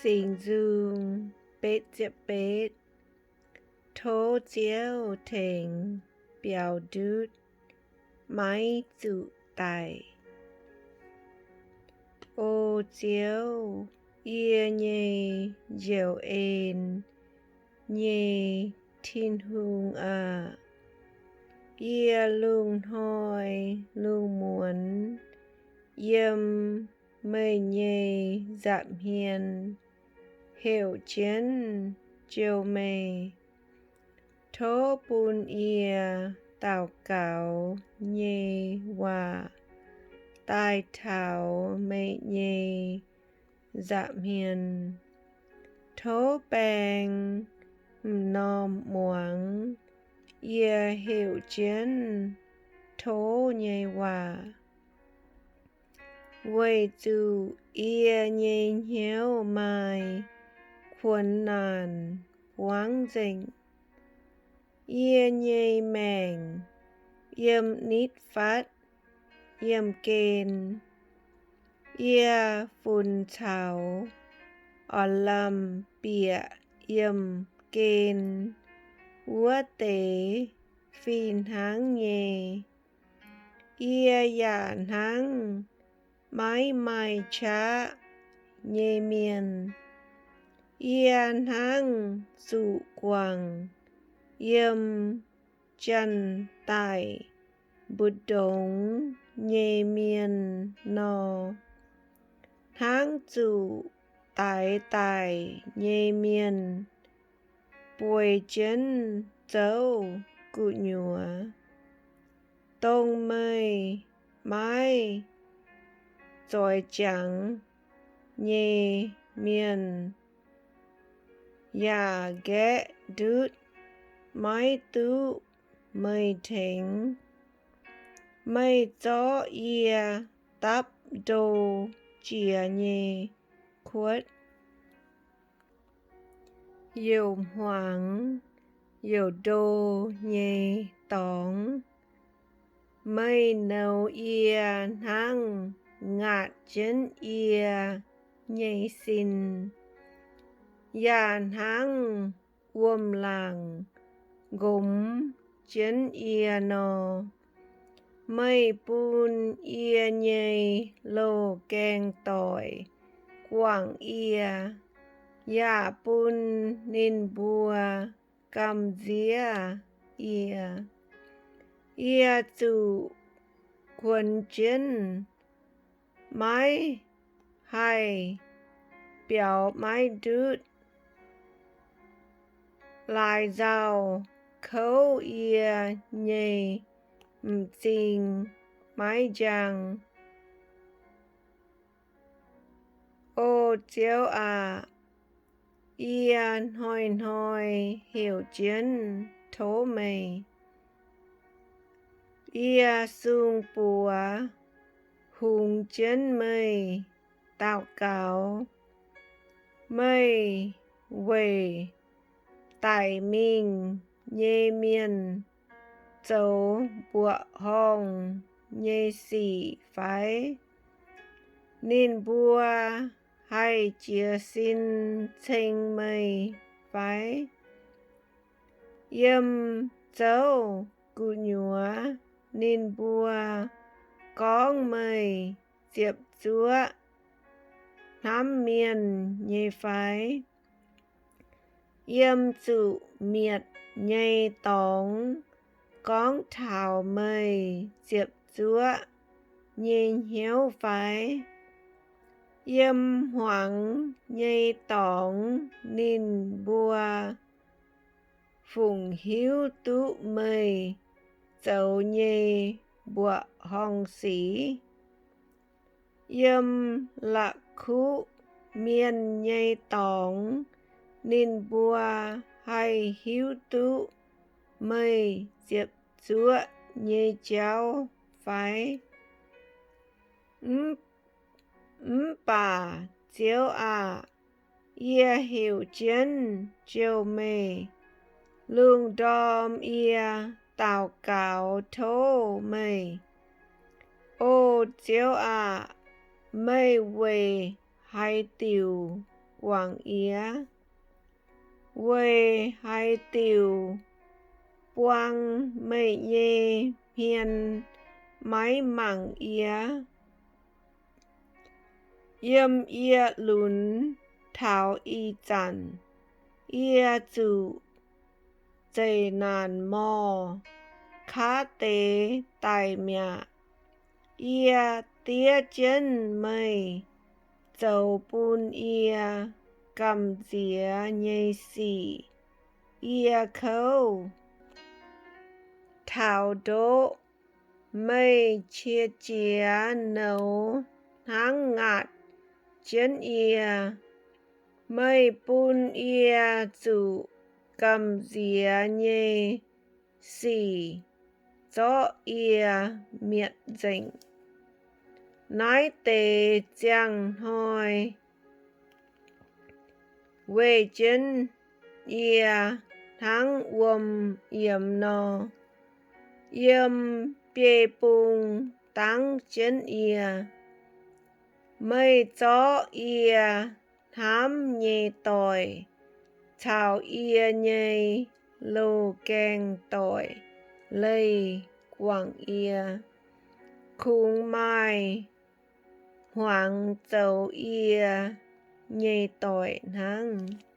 Singx Nzung betv ziepc betv. Tov Ziouv tengx biaux ndutv, maiv zuqc daic. O Ziouv, yie nyei njoux en nyei Tin-Hungh aah! Yie lungh hnoi lungh muonz yiem meih nyei nza'hmien heuc jienv jouh meih. Tov bun yie daux gaux nyei waac daaih taux meih nyei nza'hmien. Tov baeng m'normh muangx yie heuc jienv tov nyei waac, weic zuqc yie nyei hnyouv maaih kuonx naanc buangv nzengc. Yie nyei maengc yiem nitv fatv yiemh gen. Yie funx caux oix lamh bieqc yiemh gen wuov deix fih hnangv nyei. Yie yaac hnangv maiv maaih qaqv nyei mienh. Yie hnangv zuqc guangc yiem janx-daic mbu'ndongx nyei mienh nor, hnangv zuqc daix daic nyei mienh bueix jienv zouv gu'nyuoz. Dongh meih maiv zoix jangx nyei mienh yaac nqaeqv ndutv maiv duqv meih tengx. Meih zorqv yie dapv ndo jiex nyei kuotv, youc hmuangx youc ndo nyei dorngx. Meih nouz yie hnangv ngaatc jienv yie nyei sin, yaac hnangv wuom-laangc nqomx jienv yie nor. Meih bun yie nyei loz-gaeng doic guangc yie, yaac bun ninh mbuo gamh nziev yie. Yie zuqc kuonx jienv, maiv haih biaux maiv ndutv. Laaix nzauh kouv yie nyei m'zing maiv njang. O Ziouv aac, yie hnoi-hnoi heuc jienv tov meih. Yie sung buoz hungx jienv meih daux gaux. Meih weic daic mingh nyei mienh zoux mbuoqc horngh nyei sic fai? Ninh mbuo haih jiez sin ceng meih fai? Yiem zouv gu'nyuoz ninh mbuo gorngv meih ziepc zuoqv hnamv mienh nyei fai? Yiem zuqc mietc nyei dorngx gorngv taux meih ziepc zuoqv nyei hnyouv fai? Yiem hmuangx nyei dorngx ninh mbuo fungc hiuv duqv meih zoux nyei mbuoqc horngh sic? Yiem la'kuqv mienh nyei dorngx ninh mbuo haih hiuv duqv meih ziepc zuoqv nyei jauv fai? Mv baac Ziouv aah! Yie heuc jienv jouh meih. Lungh ndorm yie daux gaux tov meih. O Ziouv aah! Meih weic haaix diuc guangc yie, weic haaix diuc buang meih nyei hmien maiv mangc yie? Yiem yie lunx taux ih zanc, yie zuqc zeqc naanc morh, kaav deix daic mi'aqv. Yie diev jienv meih zoux bun yie gamh nziex nyei sic. Yie kouv taux ndoqv, meih qiex jiez nouz hnangv ngaatc jienv yie. Meih bun yie zuqc gamh nziex nyei sic zorqv yie mietc nzengc. Naaiv deix ziangh hnoi weih jienv yie hnangv wuom yiemx nor, yiem biei bung dangv jienv yie. Meih zorqv yie hnamv nyei doic caux yie nyei loz-gaeng doic leih guangc yie. Kungx maaih hmuangx zoux yie nyei doic hnangv.